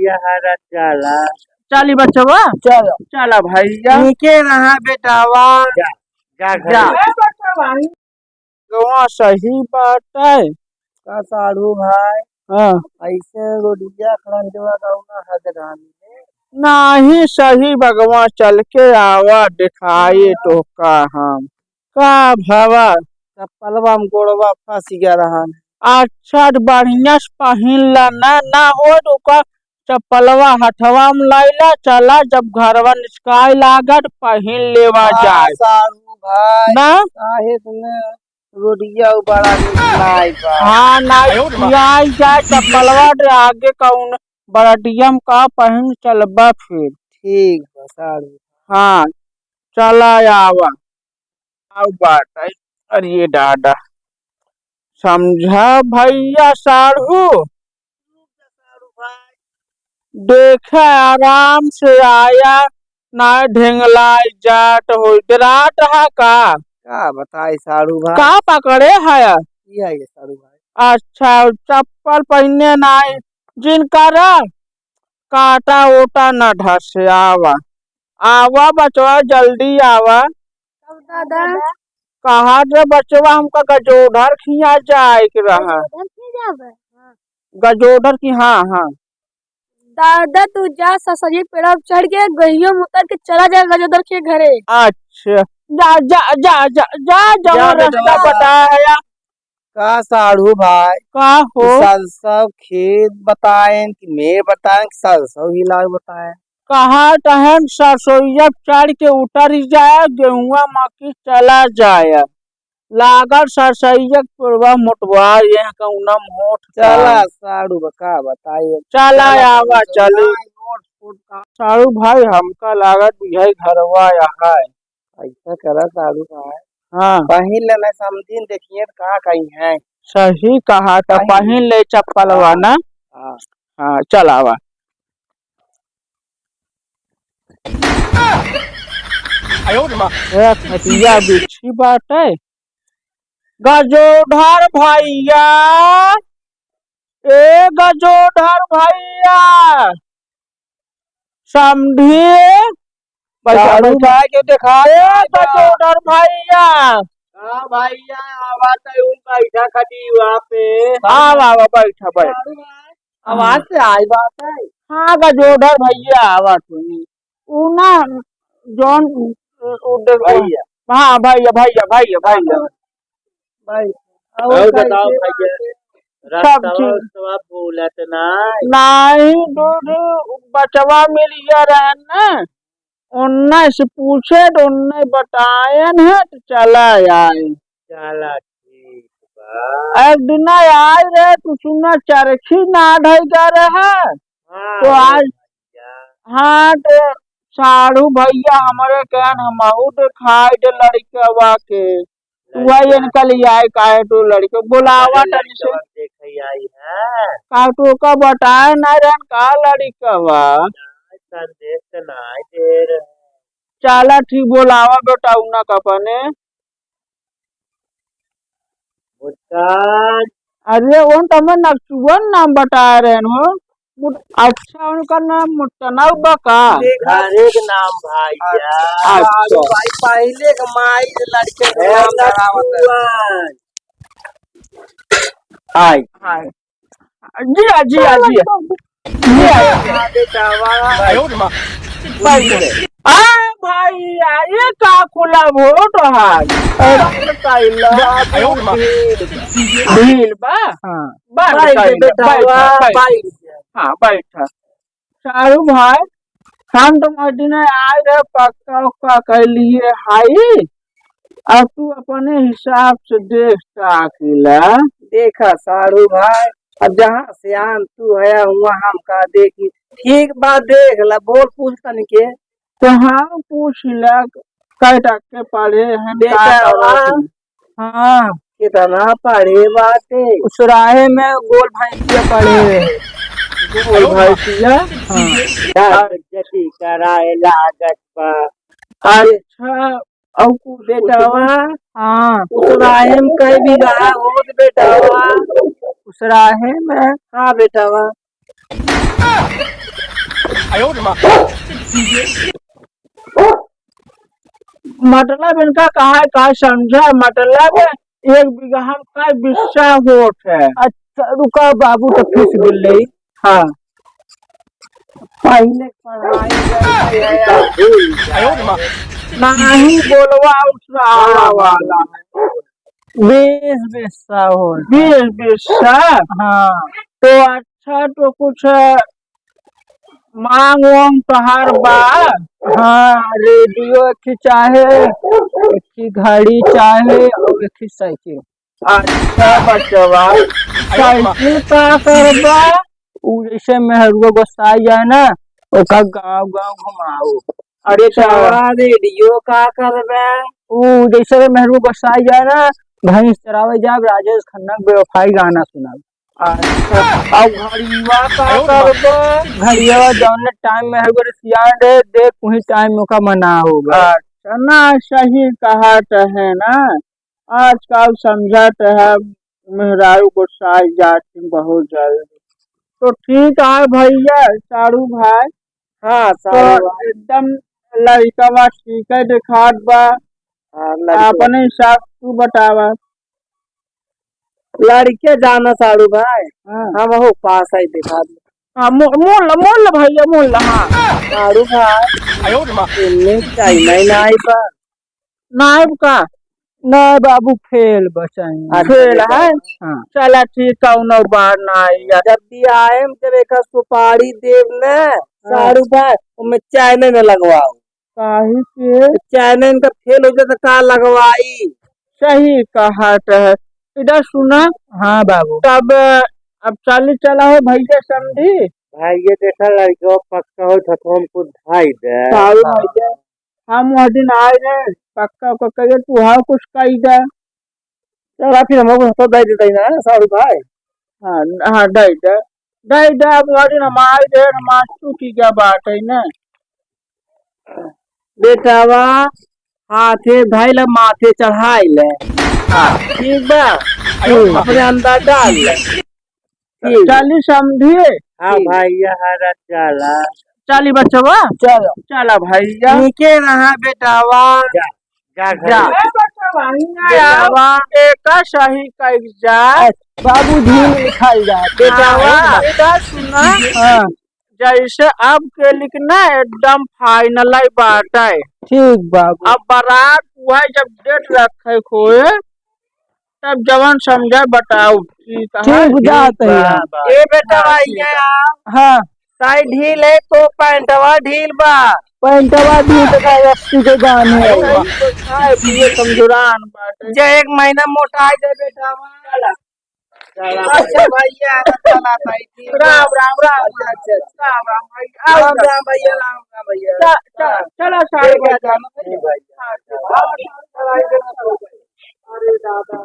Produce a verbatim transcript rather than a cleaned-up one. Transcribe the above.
यार चला। चली बचवा। चलो। चला भैया। नीके रहा बेटावा। जा, जा घर जा। में। ए बचवा। गवा सही बात है। का साढ़ू भाई? हाँ। ऐसे रोडिया खड़ंजवा गौना हद गामी में। नाही सही बगवा चल के आवा, दिखाई तोहका हम। का भवा? चप्पलवा में गोड़वा फंस गया रहन। अच्छा, त बढ़िया से पहिन ला ना, ना हो त ओकर चप्पलवा हथवा में लइला, चला, जब घरवा निचकाए लागत, पहिन लेवा हाँ, जाए। साढ़ू भाई, ना? काहे तूने रोडिया उ बड़ा निकलाई बा? हाँ, ना, आयो रे माँ। खियाई जाए, चप्पलवा दे आगे कौन बरडियम का पहिन चलबा फिर। ठीक बा, साढ़ू। हाँ, चला आवा। आउ बात है, अरे दादा, समझा भैया साढ़ू, देखा आराम से आया, ना ढेंगलाई जात हो, डरात है का? का बताई साढ़ू भाई? का पकड़े है? यही है साढ़ू भाई। अच्छा, चप्पल पहने नाई, जिनका रा काटा ओटा न ढसे, आवा। आवा बचवा, जल्दी आवा। अब दादा। कहा रे बचवा, हमका गजोधर खिया जाए के रहा। गजोधर खिया जाबे? हाँ। गजोधर की, हाँ, हाँ। दादा, तू जा, ससुरी पेड़ा पे चढ़ के, गहियों में उतर के चला जा गजोधर के घरे। अच्छा, जा, जा, जा, जा, जा, जवन जा बेटवा, रास्ता जा। बताया है। का साढ़ू भाई? का हो? सरसों खेत बताएन कि मैं बताएन कि सरसों हिलाग बताएन? कहा तहन सरसोईया चढ़ के उतर जाए, गेहुआ मा की चला जाए। लागल सरसोईया के पेड़वा मोटवा, यह कौना मोट चला का। साढ़ू बा, का बताए? चला आवा, चली। साढ़ू भाई, हमका लागत बुझाई घरवा यहाँ है। ऐसा करा साढ़ू भाई। हाँ। पहिन लेना समझिन, देखिए तो का कही है। सही कहा था, पहिन पहिन ले चप्पलवा ना। हाँ। हाँ, चल आवा। ए, खटिया बिछी बाटे। गजोधर भैया, ए गजोधर भैया, समधी, बैठा, साढ़ू बैठा। भाई के देखा ए, गजोधर भैया। हाँ भैया, आवा तो उन बैठा खटिया पे। आवा, आवा, बैठा, बैठा। साढ़ू भाई, आवाज से आई बात है। हाँ, गजोधर भैया, आवा तू। ऊ ना, जौन, ऊ देख, भैया। हाँ, भैया, भैया, भैया, भैया। भाई, और और बताओ कैसे भैया, बात है? सब रास्ता ठीक। उस्तवा भूलत नाई। नाई, दूध बचवा मिल गया रहन ना, उन्ने से पूछे तो उन्ने बतायन है तो चला आए। चला ठीक बा। एक दिन आए रहे तो सुना चरखी ना ढई जा रहा। हाँ, तो आज भैया। हाँ, तो साढ़ू भैया हमरे कहन हमहू देखाई दे लड़कवा के। तू आई लड़का। इनका ले आए काहे तो लड़के बुलावा अरे तनी से। लड़कवा देखे आई है। का तू का बताए ना रहन का लड़कवा? संदेश तो ना दे रहे। चला ठीक, बोलावा बेटा उना का अपने। मुस्कान। अरे, उन तो हमें नकचुअन नाम बता रहे हो। मुट-, अच्छा, उनका नाम मुट्टनव बा का? घरे के नाम भाई अच्छा। यार। अच्छा। भाई, पहले के माई के लड़के के ए, नाम धरावत है। नकचुअन। आई। आई। जिया, जिया, जिया। जिया। आ बेटावा। बैठ ले। आ भैया, ये का खुला भोट है? अरे कैला। भीड़ बा? हाँ। बैठ बैठ कैला। बेटावा, बैठ, बैठ। बैठ। हाँ, बैठ। साढ़ू भाई, हम तो मदीना आए रहे, पक्का उक्का कर लिए हाई, अब तू अपने हिसाब से देख ताक ला। देखा साढ़ू भाई, अब जहाँ सियान तू है, हुआ हम का देखी। ठीक बा, देख ला, बोल पूछ तनी के। तो हम पूछ ला, कै तक के पढ़े हैं, का बेटा करत बा। हैं? हाँ। कितना पढ़े बाटे? उसराहे में गोल भैंसिया पढ़े रहे। गोल भैंसिया? हाँ। यार, बेइज्जती कराए लागत बा। अच्छा, और कुछ बेटवा? हाँ। उसराहे में कई बीघा होत बेटवा? उसराहे में? हाँ बेटवा। मतलब इनका कहा है, का समझा? मतलब एक बीघा हम का बिस्सा होत है। अच्छा, रुका बाबू, तो फंस गइल। हाँ। पहले पढ़ाई करते हैं। नहीं बोलवा, उस रहा वाला। बीस बिस्सा हो। बीस बिस्सा? हाँ। तो अच्छा, तो कुछ मांग वांग तोहार बा? हाँ, रेडियो एक ठे चाहे, एक ठे घड़ी चाहे और एक ठे साइकिल। अच्छा बचवा, साइकिल का करबा? उ जैसे मेहरुआ गोसाई जाए ना, ओका गाँव गाँव घुमाओ। अरे अच्छा। चवा, रेडियो का करबा? उ जैसे मेहरुआ गोसाई जाए ना, भैंस चरावे जाब, राजेश खन्ना के बेवफाई गाना सुनाओ। अच्छा, अब घड़िया का करबा? घड़िया जौने टाइम मेहरुआ गोसाई जाए, देख वही टाइम ओका मना होगा। अच्छा, ना सही कहत है ना, आजकल समझत है, मेहरारू गोसाई जात हैं बहुत जल्दी। तो ठीक है भैया, साढ़ू भाई। हाँ, तो साढ़ू भाई। एकदम लड़कवा ठीक है, देखात बा। हाँ, लड़के। अपने हिसाब तू बतावा। लड़के जाना साढ़ू भाई। हाँ। हम हो पास है, देखात बा। हाँ, मो-, मोल, मोल भैया, मोल, हाँ। साढ़ू भाई। आयो रे माँ। इन्ने टाइम नहीं, नहीं आई बा। नाइब का? ना बाबू, फेल बचाई। अच्छा, फेल है? हाँ। चला ठीक, कौनो बात ना आई। जब भी आएम, जब एक सुपारी देब न, हाँ। साढ़ू भाई, ओमे चैने न लगवाओ। काहे के? चैने इनका फेल हो जाए तो का लगवाई? सही कहत है। इधर सुना। हाँ बाबू। तब अब चाली चला हो भैया समधी। भाई ये देखा लड़का पक्का हो तो हमको धाई दे। साढ़ू भैया। हम वह दिन आए रहे, पक्का उक्का करिए, तू हाँ कुछ कही दे। चला फिर हमको तो दे देते ही ना, साढ़ू भाई। हाँ, हाँ, दे दे। दे दे, अब वह दिन हम आए रहे, हम आज तू की क्या बात है ना? बेटावा, हाथे धइल, माथे चढ़ाइल। हाँ, ठीक बा? ठीक। अपने अंदर डाल ले। ठीक। चली समधी। हाँ ठीक। भैया, हरा चला। चली बचवा। चलो। चला भैया। नीके रहा बेटावा। जा, जा घर। जा। ए बचवा, हियाँ बेटावा। आवा, एका सही कइल जा। बाबू धूल लिखाई जा। बेटावा। हाँ, बेटा सुना। हाँ। जैसे अब के लिख ना एकदम final ही बात है। ठीक बाबू। अब बारात हुआ जब date रखे कोई, तब जवन समझे बताओ, ठीक है? ठीक, जात है। ए बेटा, हाँ, ठीक है। भैया, हाँ। साई ढील है तो पैंटवा ढील बा। पैंटवा ढील बा, अस्सी के गाने। अरे, वही तो खाए पिए कमजोरान बाटे। जे एक महीना मोटा है, जे बेटा, वाला। अच्छा भैया, चला भाई, ठीक है। राम, राम, राम। अच्छा, अच्छा, अच्छा। राम, राम भैया। राम, राम भैया, राम, राम भैया। च-, च-, चला सारे भैया, भैया। जाना भाई। हाँ, चला। अरे दादा।